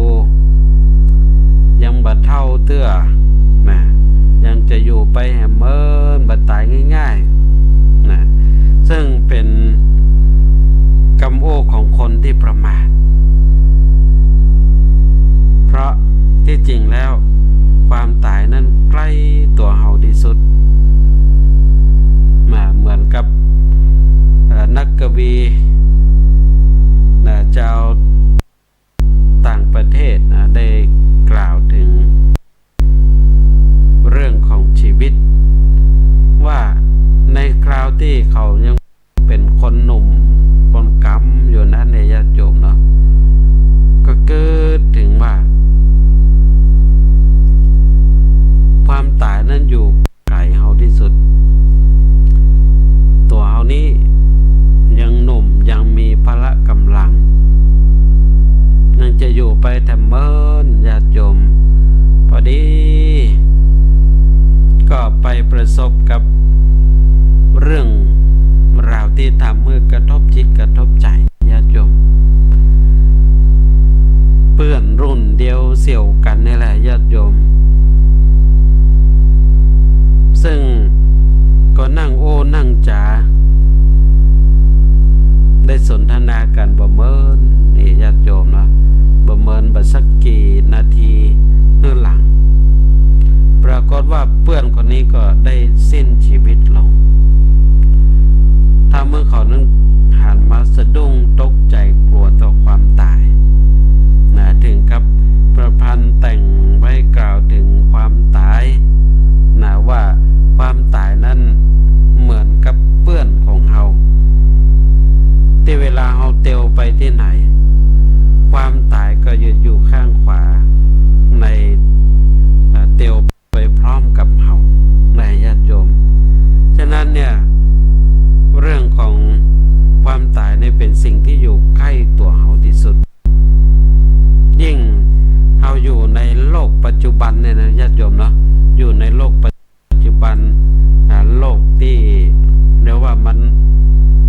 ยังบ่เฒ่าเตื้อนะ ยังจะอยู่ไปแหมเมิน บ่ต๋ายง่ายๆนะ ซึ่งเป๋นกำอู้ของคนตี้ประมาท เพราะตี้จริงแล้วความต๋ายนั้นใก้ตั๋วเฮาตี้สุดนะ เหมือนกับ เอ่อ นักกวีนะ จาวต่างประเทศนะ ได้กล่าวเถิงเรื่องของจีวิต ว่าในคราวตี้เขายังเป๋นคนหนุ่มคนกำอยู่นั้นเนี่ย ญาติโยมเนาะ ก็เกิดเถิงว่า ความต๋ายนั้นอยู่ ใก้เฮาตี้สุด ตั๋วเฮานี้ยังหนุ่มยังมีพละก๋ำลัง ยังจะอยู่ไปแถมเมิน ญาติโยม พอดี ก็ไปประสบกับเรื่องราวตี้ทำหื้อกระทบจิตกระทบใจ๋ ญาติโยม ป ปื้อนรุ่นเดียวเสี่ยวกั๋นนี่แหละญาติโยม ซึ่งก็นั่งอู้นั่งจ๋า ได้สนทนากั๋นบ่เมินนี่ญาติโยมเนาะ บ่เมินบ่สักกี่นาทีหื้อหลัง ปรากฏว่าเปื้อนคนนี้ก็ได้สิ้นชีวิตลง ทำหื้อเขานั้นหันมาสะดุ้งตกใจ๋กลัวต่อความต๋ายนะ เถิงกับประพันธ์แต่งไว้กล่าวเถิงความต๋ายนะ ว่าความต๋ายนั้นเหมือนกับเปื้อนของเฮา ตี้เวลาเฮาเตียวไปตี้ไหน ความต๋ายก็อยู่ อยู่ข้างขวาใน เอ่อ เตียว ไปพร้อมกับเฮานะญาติโยม ฉะนั้นเนี่ย เรื่องของความต๋ายเนี่ยเป๋นสิ่งตี้อยู่ใก้ตั๋วเฮาตี้สุด ยิ่งเฮาอยู่ในโลกปัจจุบันเนี่ยนะญาติโยมเนาะ อยู่ในโลกปัจจุบัน อ่า โลกตี้เรียกว่ามัน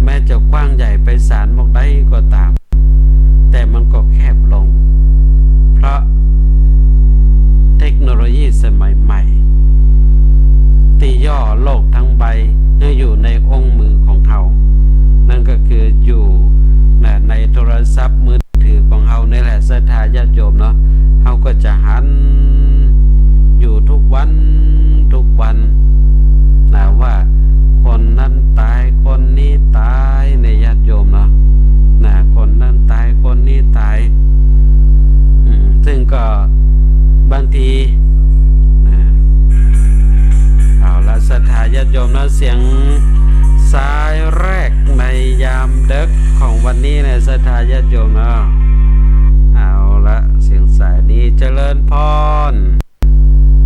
แม้จะกว้างใหญ่ไพศาลมากใดก็ต๋าม แต่มันก็แคบลง เพราะเทคโนโลยีสมัยใหม่ ตี้ย่อโลกทั้งใบหื้ออยู่ในอุ้งมือของเฮา นั่นก็คืออยู่ นะ ในโทรศัพท์มือถือของเฮานี่แหละ ศรัทธาญาติโยมเนาะ เฮาก็จะหันอยู่ทุกวันทุกวัน นะ ว่าคนนั้นต๋าย คนนี้ต๋าย ในญาติโยมเนาะ นะ คนนั้นต๋าย คนนี้ต๋าย อืม ซึ่งก็บางที นะ เอาละ ศรัทธาญาติโยมเนาะ เสียงสายแรกในยามดึกของวันนี้นะ ศรัทธาญาติโยมเนาะ เอาละ เสียงสายนี้ เจริญพร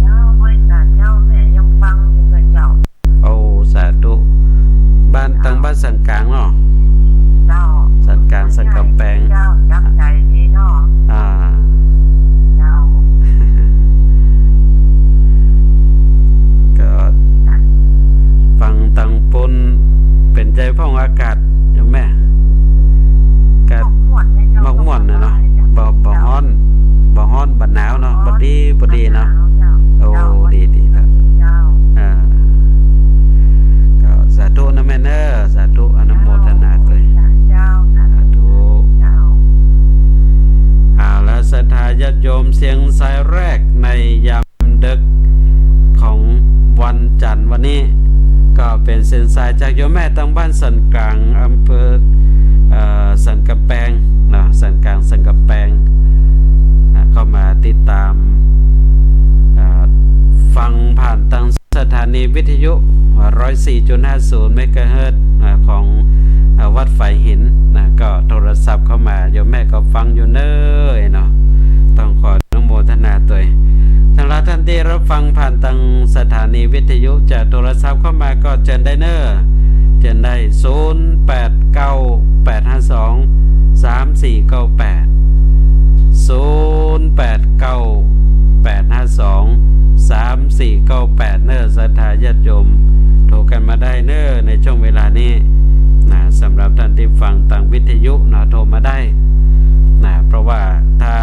เจ้า ไหว้สาเจ้า แม่ยังฟังอยู่กับเจ้า โอ้ สาธุ บ้าน ตางบ้านสันกลางเนาะ เจ้า สันกลาง สันกำแปง เจ้า จับใจ๋ดีเนาะ อ่า เจ้า ก็ฟังตางปู๊น เป๋นใจ๋พ่องอากาศ โยมแม่ ก็ ม่วนๆ นะเนาะ บ่ บ่ฮ้อน บ่ฮ้อน บ่หนาวเนาะ พอดี พอดีเนาะ โอ้ ดี ดีครับ อ่า ก็สาธุนะแม่เนอะ สาธุ อนุโมทนาตวย สาธุ เอาละ ศรัทธาญาติโยม เสียงสายแรกในยาม ดึกของวันจันทร์วันนี้ ก็เป๋นเสียงสายจากโยมแม่ตางบ้านสันกลาง อำเภอ เอ่อ สันกำแปงเนาะ สันกลาง สันกำแปง อ่า เข้ามาติดต๋าม อ่า ฟังผ่านตางสถานีวิทยุ ร้อยสี่จุดห้าศูนย์ เมกะเฮิรตซ์ อ่า ของ อ่า วัดฝายหินนะ ก็โทรศัพท์เข้ามา โยมแม่ก็ฟังอยู่เน้อเนาะ ต้องขอ อนุโมทนาตวย สำหรับท่านที่รับฟังผ่านตางสถานีวิทยุ จะโทรศัพท์เข้ามาก็เจิญได้เน้อ เจิญได้ ศูนย์แปดเก้าแปดห้าสองสามสี่เก้าแปด ศูนย์แปดเก้าแปดห้าสองสามสี่เก้าแปด เน้อ ศรัทธาญาติโยม โทรกั๋นมาได้เน้อ ในช่วงเวลานี้นะ สำหรับท่านที่ฟังตางวิทยุนะ โทรมาได้ นะ เพราะว่าถ้า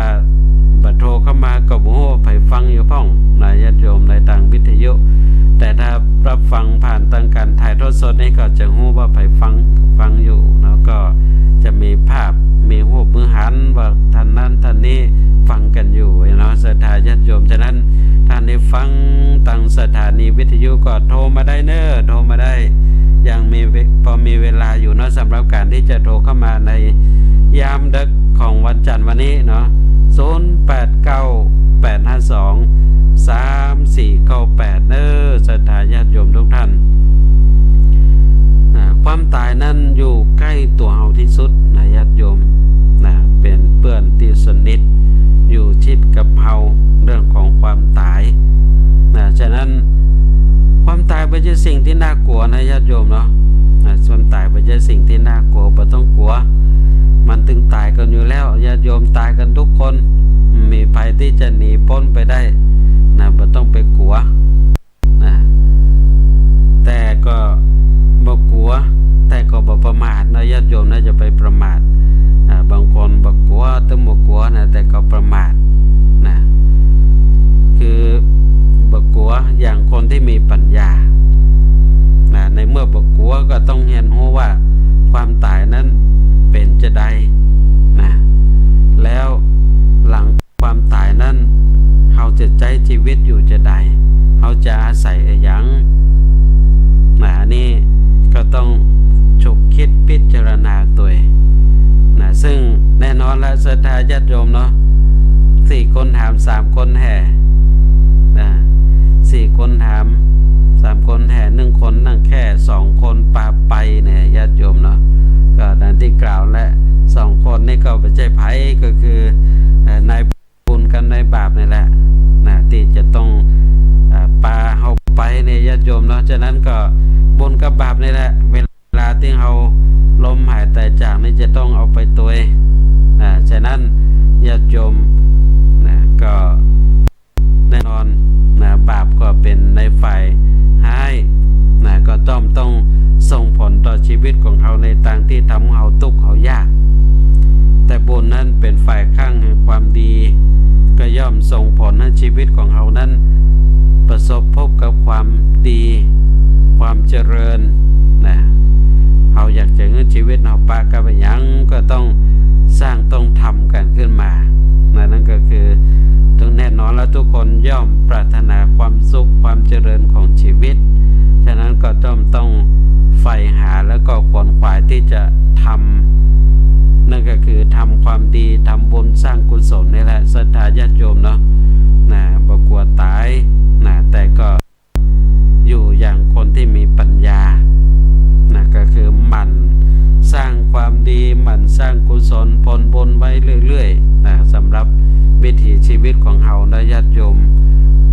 บ่โทรเข้ามาก็บ่ฮู้ว่าใผฟังอยู่พ่องนะ ญาติโยม ในตางวิทยุ แต่ถ้ารับฟังผ่านตางก๋านถ่ายทอดสดนี่ก็จะฮู้ว่าใผฟัง ฟังอยู่เนาะ ก็จะมีภาพ มีฮูป มีหันว่าท่านนั้นท่านนี้ฟังกั๋นอยู่เนาะ ศรัทธาญาติโยม ฉะนั้นท่านที่ฟังตางสถานีวิทยุก็โทรมาได้เน้อ โทรมาได้ ยังมีเว- พอมีเวลาอยู่เนาะ สำหรับก๋านที่จะโทรเข้ามาในยามดึกของวันจันทร์วันนี้เนาะ ศูนย์แปดเก้าแปดห้าสองสามสี่เก้าแปด เน้อ ศรัทธาญาติโยมทุกท่าน อ่า ความต๋ายนั้นอยู่ใก้ตั๋วเฮาตี้สุดนะญาติโยมนะ เป๋นเปื้อนตี้สนิท อยู่ชิดกับเฮา เรื่องของความต๋ายนะ ฉะนั้น ความต๋ายบ่ใจ้สิ่งตี้น่ากลัวนะญาติโยมเนาะ นะ ความต๋ายบ่ใจ้สิ่งตี้น่ากลัว บ่ต้องกั๋ว มันตึงต๋ายกั๋นอยู่แล้ว ญาติโยม ต๋ายกั๋นทุกคน บ่มีใผตี้จะหนีป๊นไปได้นะ บ่ต้องไปกั๋วนะ แต่ก็บ่กั๋ว แต่ก็บ่ประมาทนะญาติโยมนะ จะไปประมาท อ่า บางคนบ่กั๋ว ตึงบ่กั๋วนะ แต่ก็ประมาท ตี้มีปั๋ญญา นะ ในเมื่อบ่กั๋วก็ต้องเฮียนฮู้ว่าความต๋ายนั้นเป๋นจาใด นะ แล้วหลังความต๋ายนั้น เฮาจะใจ๊จีวิตอยู่จาใด เฮาจะอาศัยอะหยัง นะ อันนี้ก็ต้อง ฉุกคิดพิจารณาตวย นะ ซึ่งแน่นอนละ ศรัทธาญาติโยมเนาะ สี่คนถาม สามคนแห่ นะ สี่คนถาม สามคนแห่ นึ่งคนนั่งแค่ สองคนปาไปเนี่ย ญาติโยมเนาะ ก็ดังตี้กล่าวแหละ สองคนนี่ก็บ่ใจ้ใผ ก็คือ เอ่อ นาย บุญกับนายบาปนี่แหละ นะ ตี้จะต้อง เอ่อ ปาเฮาไปเนี่ย ญาติโยมเนาะ ฉะนั้นก็บุญกับบาปนี่แหละ เวลาตี้เฮาล้มหายต๋ายจากนี่จะต้องเอาไปตวย นะ ฉะนั้นญาติโยม นะ ก็แน่นอน นะ บาปก็เป๋นในฝ่ายฮ้าย นะ ก็ต้อง ต้องส่งผลต่อจีวิตของเฮาในตางตี้ทำหื้อเฮาตุ๊กข์เฮายาก แต่บุญนั้นเป๋นฝ่ายข้างแห่งความดี ก็ย่อมส่งผลหื้อจีวิตของเฮานั้น ประสบพบกับความดี ความเจริญ นะ เฮาอยากจะหื้อจีวิตเฮาปะกับอะหยัง ก็ต้องสร้าง ต้องทำกั๋นขึ้นมา นะ นั่นก็คือ ต้องแน่นอนแล้ว ทุกคนย่อมปรารถนาความสุข ความเจริญของจีวิต ฉะนั้นก็ต้อง ต้องใฝ่หา แล้วก็ขวนขวายตี้จะทำ นั่นก็คือทำความดี ทำบุญ สร้างกุศลนี่แหละ ศรัทธาญาติโยมเนาะ นะ บ่กั๋วต๋าย นะ แต่ก็อยู่อย่างคนตี้มีปั๋ญญา นะ ก็คือหมั่นสร้างความดี หมั่นสร้างกุศลผลบุญไว้เรื่อยๆ นะ สำหรับวิถีจีวิตของเฮานะ ญาติโยม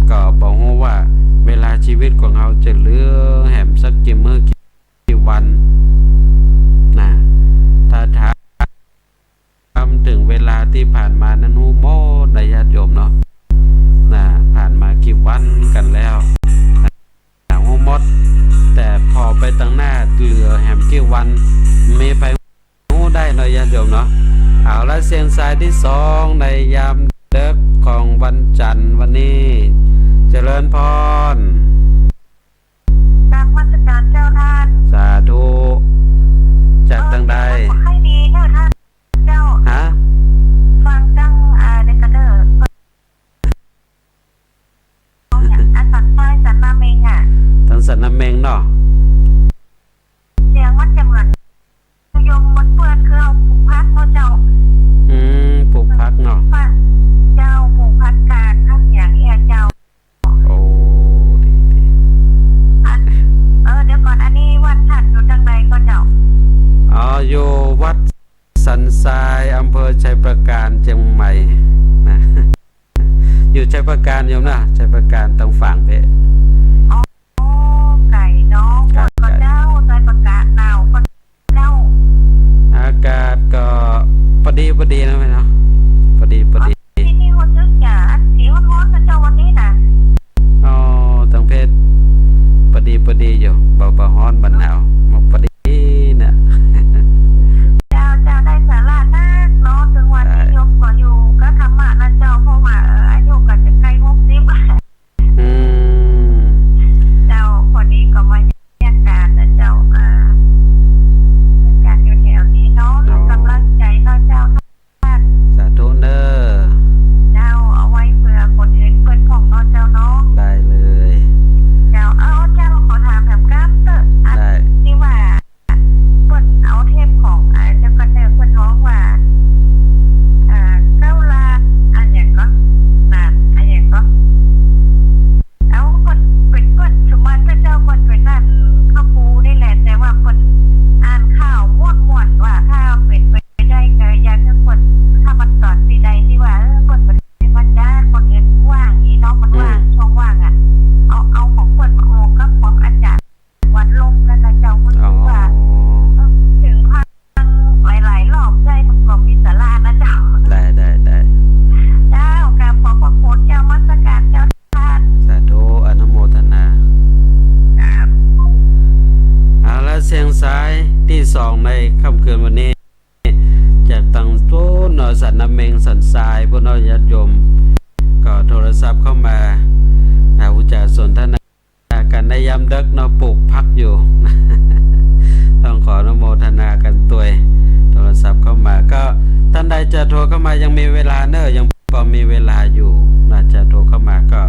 ก็บ่ฮู้ว่าเวลาจีวิตของเฮาจะเหลือแหมสักกี่มื้อกี่วัน นะ ถ้าถามเถิงเวลาตี้ผ่านมานั้นฮู้หมดนะ ญาติโยมเนาะ นะ ผ่านมากี่วันกั๋นแล้ว นะ ฮู้หมด แต่ผ่อไปตังหน้าเหลือแหมกี่วัน มีใผฮู้ได้เนาะ ญาติโยมเนาะ เอาละ เสียงสายตี้สองในยามเดิ็กของวันจันทร์วันนี้ เจริญพร กราบนมัสก๋านเจ้าต้าน สาธุ จากตังใด เออ เสียงบ่ค่อยดีเน่อต้านเจ้า ฮะ ฟังตัง อ่า เดกะเดอ อันสันทรายสันนาเม็งอะ ตังสันนาเม็งเนาะ เสียงมันจะเหมือนยมมันเปื้อนคือเฮาปลูกผักเนาะเจ้า อืม ปลูกผักเนาะ ผัก เจ้า ปลูกผักกาด ผักหยังเอี้ยเจ้า โอ้ ดี ดี อัน เออ เดี๋ยวก่อน อันนี้วัดต้านอยู่ตังใดก่อเจ้า อ๋อ อยู่วัดสันทราย อำเภอไชยปราการ เจียงใหม่ นะ อยู่ไชยปราการโยมนะ ไชยปราการตังฝางเพะ อ๋อ ไก๋เนาะ ไก๋ ก่อเจ้า ไก๋ ไชยปราการหนาวก่อเจ้า อากาศก็ปอดีปอดีนะแม่เนาะ ปอดีปอดี อ๋อ ตี้นี่ฮู้สึกจะอันสีฮ้อนๆ ก่อเจ้าวันนี้นะ อ๋อ ตังเพะปอดีปอดีอยู่ บ่ บ่ฮ้อนบ่หนาว มาปอดีนะ เจ้า เจ้าได้สาระนักเนาะ เถิงว่า ได้ ตี้โยมก็อยู่กับธรรมะนะเจ้า เพราะว่า เอ่อ อายุก็จะใก้หกสิบ อืม เจ้า พอดีก็มาเยี่ยมยาดนะเจ้า อ่า เยี่ยมยาดอยู่แถวนี้เนาะ อ๋อ กำลังใจ๋เนาะเจ้า สาธุเน่อ เจ้า เอาไว้เผื่อคนอื่นเปิ้นพ่องเนาะเจ้าเนาะ ได้เลย เจ้า เอา เจ้า ขอถามแถมกำเต๊อะ อัน ได้ ตี้ว่า เปิ้นเอาเทปของ อ่า เจ้าก่อนเน่อ เปิ้นฮ้องว่า อ่า เก้าล้าน อะหยังก่อ ล้าน อะหยังก่อ เอา เปิ้นเป๋น เปิ้น สมมาติเจ้า เปิ้นเป๋นอันพระครูนี่แหละ แต่ว่าเปิ้นอ่านข่าวม่วนๆ ว่าถ้าเป๋นไปได้ก็อยากหื้อเปิ้น ถ้ามันต๋อนตี้ใดตี้ว่า เออ เปิ้นบ่ได้มาจ้างคนอื่นว่าง อี้เนาะ มันว่าง อืม ช่องว่างอะ เอา เอาของเปิ้นมาออกกับของอาจ๋ารย์ วัดลมนั่นนะเจ้า ก็คือว่า อ๋อ เออ เถิงฟังหลายๆ รอบได้ มันก็มีสาระนะเจ้า ได้ ได้ ได้ เจ้า กราบขอบพระคุณเจ้า นมัสก๋านเจ้าต้าน สาธุ อนุโมทนา ครับ เอาละ เสียงสายตี้สองในค่ำคืนวันนี้ จากตังปู๊นเนาะ สันนาเม็ง สันทราย ปู๊นเนาะ ญาติโยม ก็โทรศัพท์เข้ามา อ่า อุจจาสนทนา เติ๊กเนาะ ปลูกผักอยู่ ต้องขออนุโมทนากั๋นตวย โทรศัพท์เข้ามา ก็ต้านใดจะโทรเข้ามายังมีเวลาเน่อ ยังปอมีเวลาอยู่ น่าจะโทรเข้ามาก็